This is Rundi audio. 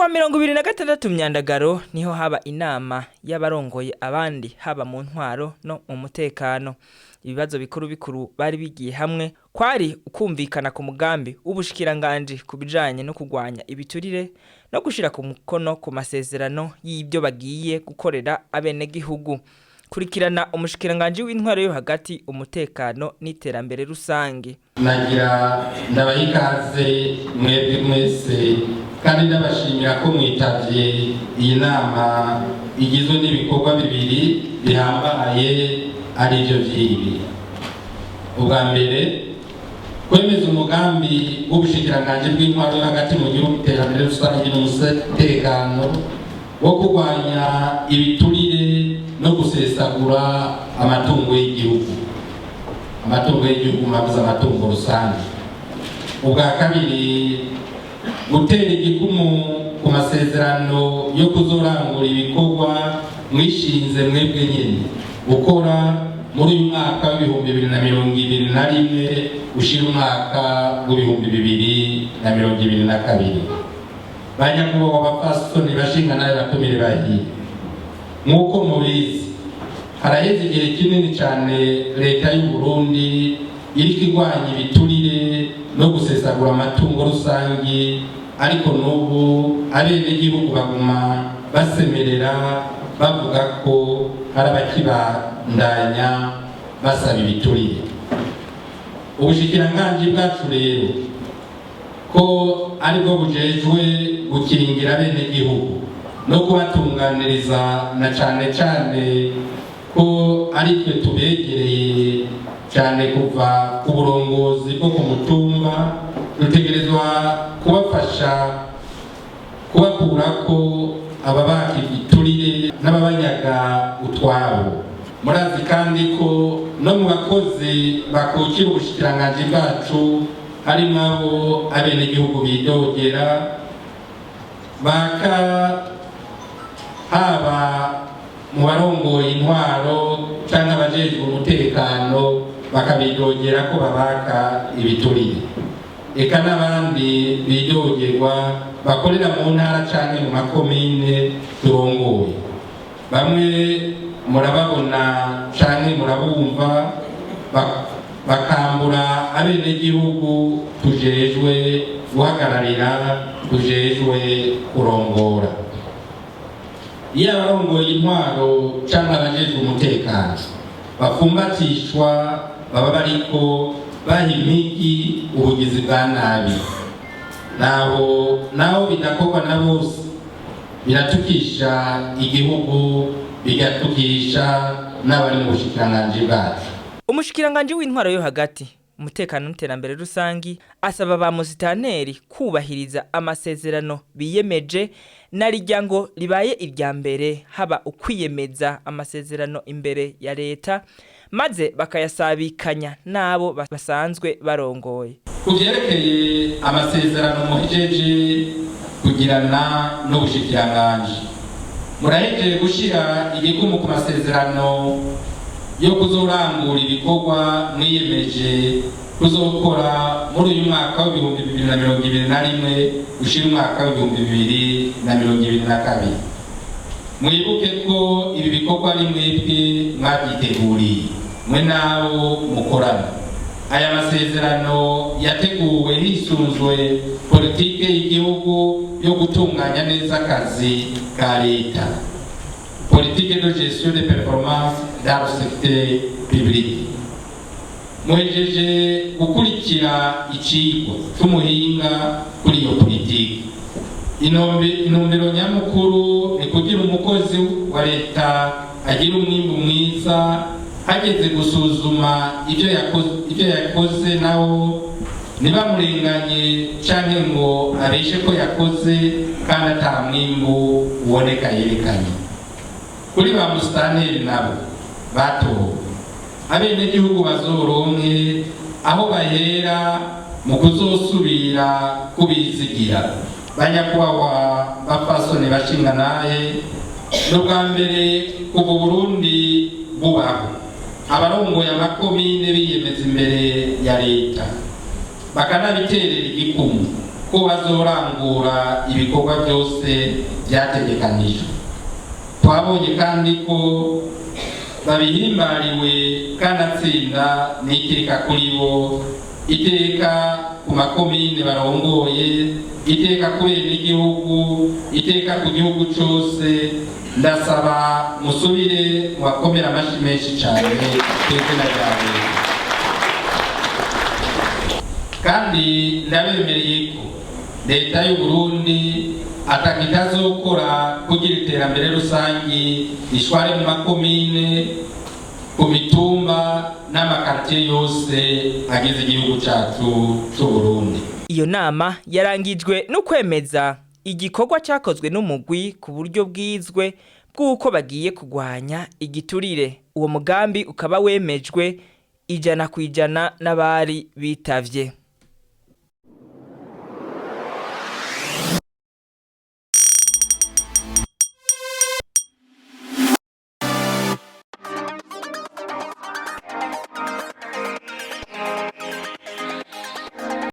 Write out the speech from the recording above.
Kuwa 26 Myandagaro niho haba inama y'abarongoye abandi, haba mu ntwaro no mu mutekano. Ibibazo bikuru bikuru bari bigiye hamwe kwari ukumvikana ku mugambi w'ubushikiranganji ku bijanye no kurwanya ibiturire no gushira ku mukono ku masezerano y'ibyo bagiye gukorera abenegihugu. Kurikirana umushikiranganji w'intwaro yo hagati, umutekano n'iterambere rusange. Nagira ndabaha ikaze mwebwe mwese kandi ndabashimira ko mwitavye iyi nama igizwe n'ibikorwa bibiri bihambaye, ari byo vy'ibi: ubwa mbere, kwemeza umugambi w'ubushikiranganji bw'intwaro yo hagati mu gihugu, iterambere rusange n'umutekano wo kurwanya ibiturire no gusesagura amatungo y'igihugu. Amatungo y'igihugu mavuze amatungo rusange. Ubwa kabiri, gutera igikumu ku masezerano yo kuzorangura ibikorwa mwishinze mwebwe nyene gukora muri uyu mwaka w'2021 ushira umwaka w'2022. Banyakubahwa bapfasoni, bashinga nawe, batumire bahiye, nk'uko mubizi, haraheze igihe kinini cyane leta y'u Burundi iriko igwanya ibiturire no gusesagura amatungo rusangi, ariko n'ubu abenegihugu baguma basemerera bavuga ko hari abakibandanya basaba ibiturire. Ubushikiranganji bwacu rero, ko aribwo bujejwe gukingira abenegihugu no kubatunganiriza, na cane cane ko ari twe tubegereye cyane kuva ku burongozi bwo ku mutumba, dutegerezwa kubafasha kubakurako ababaka igiturire n'ababanyaga utwabo. Murazi kandi ko no mu bakozi bakukira ubushikiranganji bwacu harimo abo abenegihugu bidogera baka, haba mu barongoye intwaro canke abajejwe umutekano, bakabidogera ko babaka ibiturire, eka n'abandi bidogerwa bakorera mu ntara canke mu makomine turongoye. Bamwe murababona canke murabumva bakambura abenegihugu tujejwe guhagararira, tujejwe kurongora. Iyo abarongoye intwaro canke abajejwe umutekano bafumbatishwa, baba bariko baha impigi ubugizi bwa nabi. Naho naho bidakorwa na bose, biratukisha igihugu, bigatukisha n'abari mu bushikiranganji bwacu. Umushikiranganji w'intwaro yo hagati, umutekano n'iterambere rusangi asaba ba musitanteri kubahiriza amasezerano biyemeje, narirya ngo ribaye irya mbere haba ukwiyemeza amasezerano imbere ya leta, maze bakayasabikanya n'abo basanzwe barongoye. Ku vyerekeye amasezerano muhejeje kugirana n'ubushikiranganji, murahejeje gushira igikumu ku masezerano yo kuzorangura ibikorwa mwiyemeje kuzokora muri uyu mwaka w'2021 ushira umwaka w'2022. Mwibuke ko ibi bikorwa ari mwebwe mwabyiteguriye, mwe n'abo mukorana. Aya masezerano yateguwe hisunzwe politike y'igihugu yo gutunganya neza akazi ka leta, politique de gestion de performance dans le secteur public. Muhejeje gukurikira icigwa c'umuhinga kuri iyo politike. Intumbero nyamukuru ni kugira umukozi wa leta agira umwimbu mwiza. Hageze gusuzuma ibyo yakoze, nawo ntibamurenganye canke ngo abeshe ko yakoze kandi ata mwimbu uboneka yerekanye. Kuri ba musitanteri nabo batowe, abenegihugu bazoronke aho bahera mu kuzosubira kubizigira. Banyakubahwa bapfasoni, bashingantahe, ni ubwa mbere kuva Burundi bubaho abarongoye amakomine biyemeza imbere ya leta, bakanabiterera igikumu. Ko bazorangura ibikorwa byose byategekanijwe. Twabonye kandi ko babihimbariwe, kanatsinda n'iteka kuri bo, iteka ku makomine barongoye, iteka ku benegihugu, iteka ku gihugu cose. Ndasaba musubire mubakomere amashi menshi cyane ku izina rya leta. Kandi ndabemereye ko leta y'u Burundi atakitazokora kugira iterambere rusangi rishware mu makomine, ku mitumba n'amakartier yose agize igihugu cacu c'u Burundi. Iyo nama yarangijwe no kwemeza igikorwa cyakozwe n'umugwi ku buryo bwizwe bw'uko bagiye kurwanya igiturire. Uwo mugambi ukaba wemejwe 100% n'abari bitavye.